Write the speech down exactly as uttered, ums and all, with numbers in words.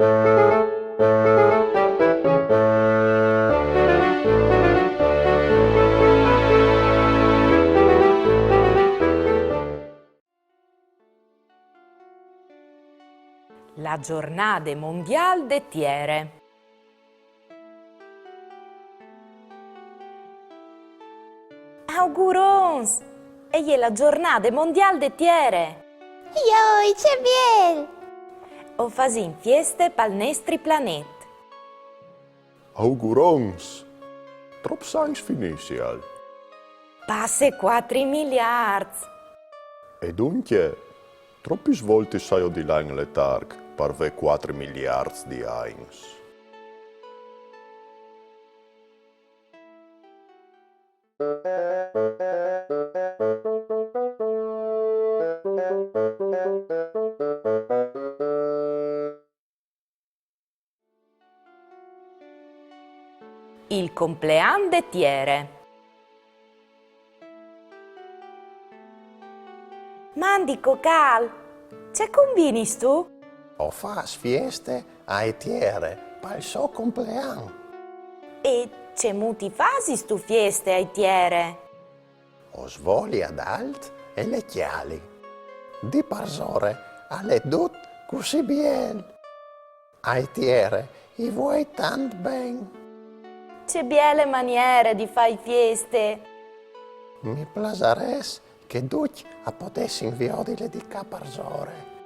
La giornade mondiâl de tiere. Augurons! E je la giornade mondiâl de tiere! Joi, ce biel! O fasìn fieste pal nestri planet. Augurons! Trops agns finissial? Passe cuatri miliarts! E duncje, tropis voltis saio di lâ in letarc par vê cuatri miliarts di agns? Il complean de tiere. Mandi Cocâl, ce combinistu? O fâs fieste ae tiere pal so complean. E cemût i fasistu fieste ae tiere? O svoli adalt e le cjali. Di parsore al è dut cussì biel. Ae tiere i vuei tant ben. Ce biele maniere di fâi fieste! Mi plasarès che ducj a podessin viodile di ca parsore.